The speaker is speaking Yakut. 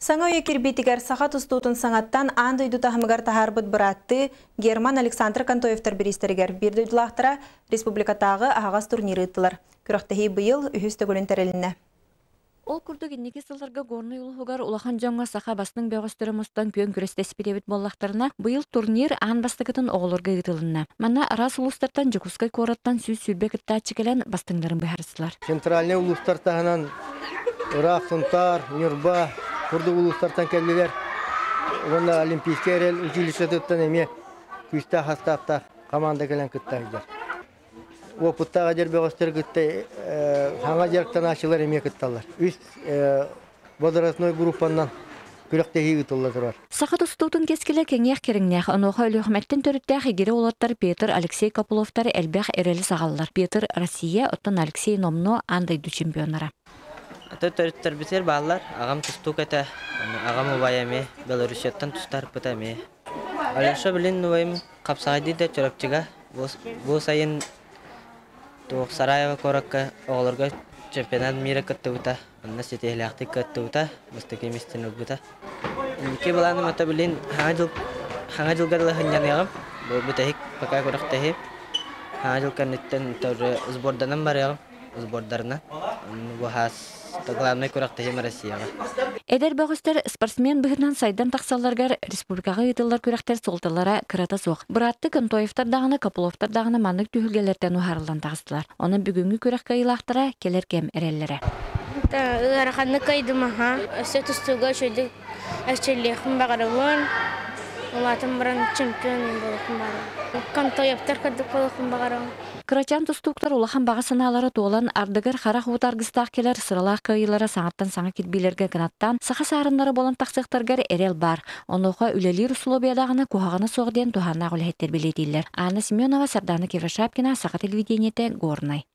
Саҥа үйэ кирбиитигэр саха тустуутун саҥаттан аан дойду таһымыгар таһаарбыт бырааттыы Герман Александр Контоевтар бириистэригэр биир дойдулаахтара республикатааҕы аһаҕас турниры ыыттылар. Күрэхтэһии быйыл үһүс төгүлүн тэрилиннэ. Ол курдук инники сылларга Горнай улууһугар улахан дьоҥҥо саха бастыҥ бөҕөстөрө мустан күөн күрэстэспит эбит буоллахтарына, быйыл турнир аан бастакытын оҕолорго ыытылынна. Манна араас улуустартан Дьокуускай куораттан 120 кыттааччы кэлэн бастыҥнарын быһаарыстылар. Центральнай улуустар таһынан ыраах Сунтаар, Ньурба курдук улуустартан кэллилэр. Уонна Олимпийскай эрэл училищетыттан эмиэ күүстээх састааптаах команда кэлэн кытта сылдьар. Уопуттаах эдэр бөҕөстөр кытта саҥа дьарыктанааччылар эмиэ кытталлар. Үс возрастной группаннан күрэхтэһии ыытылла турар. Саха тустуутун кэскилэ кэҥиэх кэриҥнээх, онуоха Өлүөхүмэттэн төрүттээх игирэ уолаттар Петр, Алексей Копыловтар элбэх эрэли саҕаллар. Петр Россия, оттон Алексей номнуо аан дойду чемпионнара. Аты төрүттэрбитигэр бааллар. Аҕам тустуук этэ. Аҕам убайа эмиэ Белоруссияттан тустарбыта эмиэ. Алеша билин убайым хапсаҕайдыы да Чурапчыга бу сайын туох Сараево куоракка оҕолорго чемпионат мира кыттыбыта. Онно ситиһилээхтик кыттыбыта, бастакы миэстэни ылбыта. Инники былааным ата билин хаҥа дьыл хаҥа дьылга дылы сынньаныаҕым. Бу бүтэһик пока күрэхтэһиим. Хаҥа дьыл кэнниттэн сборданан барыаҕым. Сбордарынан. Бу хаас главнай күрэхтэһиим Россияҕа. Эдэр бөҕөстөр спортсмен быһыытынан сайдан тахсалларыгар республикаҕа ыытыллар күрэхтэр суолталара кырата суох. Бырааттыы Контоевтар даҕаны, Копыловтар даҕаны маннык түһүлгэлэртэн уһаарыллан таҕыстылар. Онон бүгүҥҥү күрэх кыайыылаахтара кэлэр кэм эрэллэрэ. Ыараханнык кыайдым аха. Өссө тустууга үчүгэйдик эрчиллиэхпин баҕарабын. Улаатан баран чемпион буолуохпун баҕарабын. Контоевтар курдук буолуохпун баҕарабын. Кырачаан тустууктар улахан баҕа санаалара туолан, ардыгар харах уута аргыстаах кэлэр сыралаах кыайыылара саҥаттан саҥа кирбиилэргэ кынаттаан, саха саарыннара буолан тахсыахтарыгар эрэл баар. Онуоха үлэлиир усулуобуйадаҕына куһаҕана суох диэн туһааннаах үлэһиттэр бэлиэтииллэр. Анна Семенова, Сардана Кривошапкина, Саха телевидениетэ, Горнай.